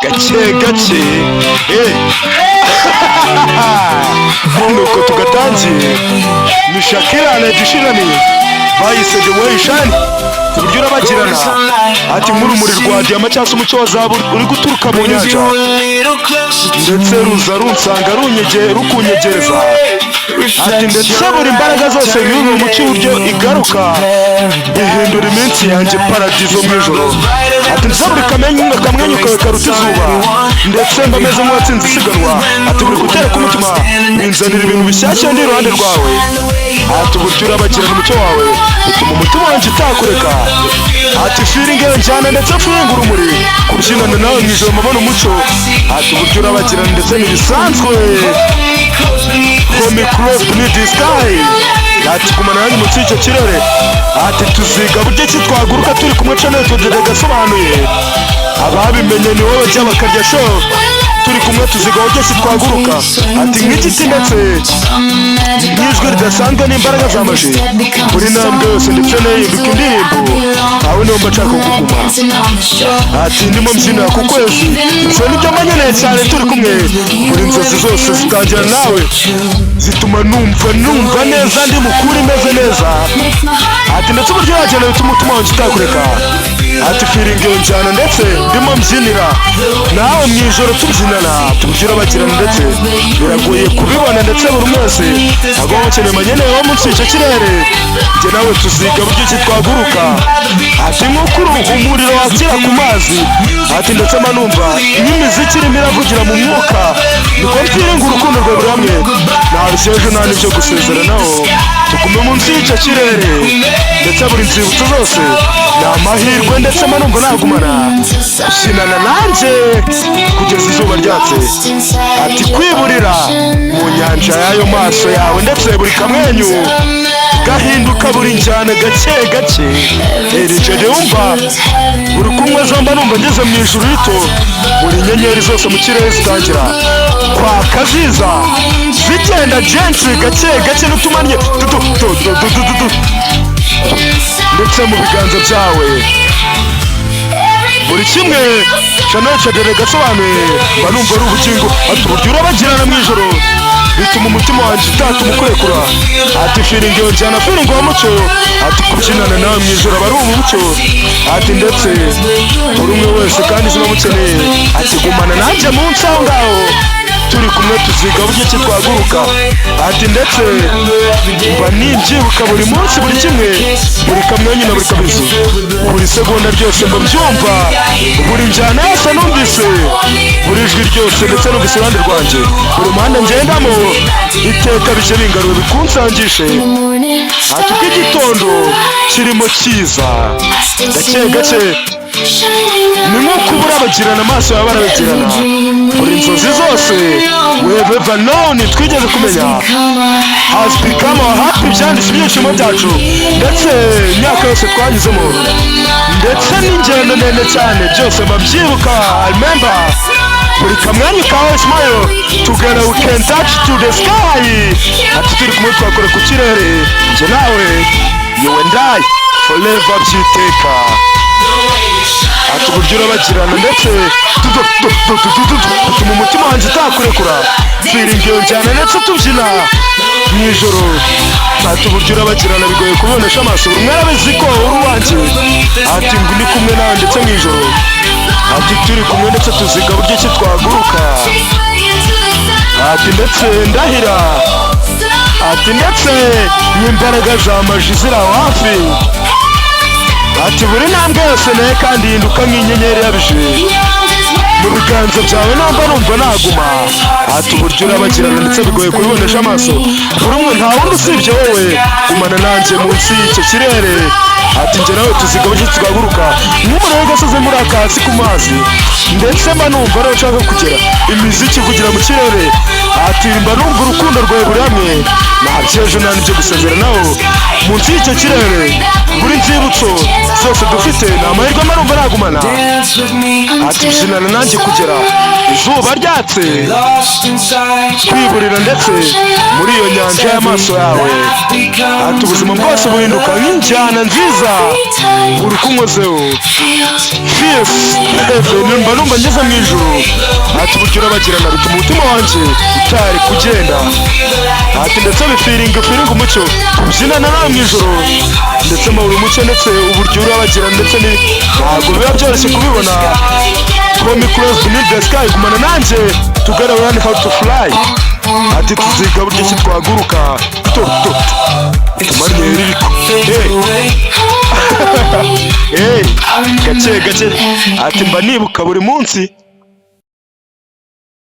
Gake gake. Nuko tugatangiye. Ni Shakira na Ed Sheeran, bayise "The Way You Shine", uburyo urabagirana. Ati nk'urumuri rwa diyama cyangwa se umucyo wa zahabu uri guturuka mu nyanja, ndetse ruza runsanga, runyegeye, rukunyegereza. Ati ndetse buri imbaraga zose y'uyu mucyo, uburyo igaruka ihindura iminsi yanjye paradizo mu ijoro. Ati ndetse buri kamwenyu kamwenyu kawe karuta izuba, ndetse mba meze nk'uwatsinze isiganwa. Ati buri gutera k'umutima binzanira ibintu bishyashya ndi iruhande rwawe. Ati uburyo urabagirana, umucyo wawe utuma umutima wanjye utakureka. Ati feeling njyana, ndetse feeling urumuri, kubyinana nawe mu ijoro mbona umucyo. Ati uburyo urabagirana, ndetse ntibisanzwe. Hold me close beneath the sky. Ati gumana nanjye munsi y'icyo kirere. Ati tuziga buryo ki twaguruka turi kumwe. Channel tudede gasobanuye, ababimenye ni wowe bajya bakarya show. Turi kumwe tuziga buryo ki twaguruka. Ati nk'igiti, ndetse nk'ijwi ridasanzwe n'imbaraga za maji, buri ntambwe yose ndetse n'ihinduka indirimbo. Aho niho mba nshaka kuguma. Ati ndimo mbyinira ku kwezi, ibyo nibyo mba nkeneye cyane turi kumwe. Buri nzozi zose zitangira nawe, zituma numva neza, ndi mukuru, imeze neza. Ati ndetse uburyo wagenda bituma umutima wanjye utakureka. Ati feeling iyo njyana, ndetse ndimo mbyinira nawe mu ijoro tubyinana. Uburyo urabagirana, ndetse biragoye kubibona, ndetse buri umwe wese agomba gukeneye manyeneye wo munsi y'icyo kirere. Njye nawe tuziga buryo ki twaguruka. Ati nk'uko umuriro wakira ku mazi. Ati ndetse mba numva nk'imiziki irimo iravugira mu mwuka, niko mfeelinga urukundo rwawe buri hamwe. Nta ejo, nta n'ibyo gusezeranaho, tugume munsi y'icyo kirere. Ndetse buri nzibutso zose ni amahirwe, ndetse mba numva nagumana gusinana nanjye kugeza izuba ryatse. Ati kwiburira mu nyanja y'ayo maso yawe, ndetse buri kamwenyu gahinduka buri njyana gake gake. Eri wumva buri kumwe zomba numva ngeze mu ijuru rito. Buri nyenyeri zose mu kirere zitangira kwaka, ziza zigenda gently, gake gake, n'utumanye tu tu tu tu tu tu tu, ndetse mu biganza byawe buri kimwe. Chanel Chadere gasobanuye, mba numva ari ubugingo. Ati uburyo urabagirana mu ijoro bituma umutima wanjye utatuma ukurekura. Ati feeling iyo njyana, feeling wa mucyo. Ati kubyinana nawe mu ijoro aba ari umucyo. Ati ndetse buri umwe wese kandi ziba mukeneye. Ati gumana nanjye munsi aho ngaho, turi kumwe tuziga buryo ki twaguruka. Ati ndetse mba nibyibuka buri munsi, buri kimwe, buri kamwenyu na buri kabizu, buri segonda ryose mba mbyumva, buri njyana yose numvise, buri jwi ryose ndetse numvise iruhande rwanjye, buri muhanda ngendamo iteka bijye bingarura bikunsangishe. Ati uko igitondo kirimo kiza gake gake, ni nko kuba urabagirana, amaso yawe arabagirana. Buri nzozi zose we have ever known, twigeze kumenya, has become our happy, byanditse ibyishimo byacu, ndetse imyaka yose twanyuzemo, ndetse n'ingendo ndende cyane, byose mbabyibuka. I remember buri kamwenyu kawe, smile together we can touch to the sky. Ati turi kumwe twakora ku kirere, njye nawe, you and I forever, byiteka. Ati uburyo urabagirana, ndetse bituma umutima wanjye utakurekura. Feeling iyo njyana, ndetse tubyina mu ijoro. Ati uburyo urabagirana bigoye kubonesha amaso, buri umwe arabizi ko uri uwanjye. Ati ngo ndi kumwe nawe, ndetse mu ijoro. Ati turi kumwe, ndetse tuziga buryo ki twaguruka. Ati ndetse ndahira. Ati ndetse n'imbaraga za maji ziri aho hafi. Ati buri ntambwe yose nayo kandi ihinduka nk'inyenyeri yabije mu biganza byawe, namba numva naguma. Ati uburyo urabagirana, ndetse bigoye kubibonesha amaso, buri umwe, nta wundi usibye wowe. Gumana nanjye munsi y'icyo kirere. Ati njye nawe tuziga buryo twaguruka nk'umuntu w'agasozi muri akasi ku mazi, ndetse mba numva ariho nshaka kugera, imiziki ivugira mu kirere. Ati mba numva urukundo rwawe buri hamwe, nta by'ejo, nta n'ibyo gusezeranaho, munsi y'icyo kirere. Buri nzibutso zose dufite ni amahirwe, mba numva nagumana. Dance with me. Ati byinana nanjye kugera izuba ryatse, Lost inside. kwiburira ndetse muri iyo nyanja y'amaso yawe. Ati ubuzima bwose buhinduka nk'injyana nziza. neza uri kunkozeho, feels heaven, mba numva ngeze mu ijuru. Ati uburyo urabagirana bituma umutima wanjye utari kugenda. Ati ndetse bifeelinga, feelinga umucyo tubyinana nawe mu ijoro, ndetse mpabura umucyo, ndetse uburyo urabagirana, ndetse ni ntabwo biba byoroshye kubibona. Hold me close beneath the sky, gumana nanjye, together we learn how to fly. Ati tuziga buryo ki twaguruka to to tumariyeri ariko, hey hey, gake gake. Ati mba nibuka buri munsi.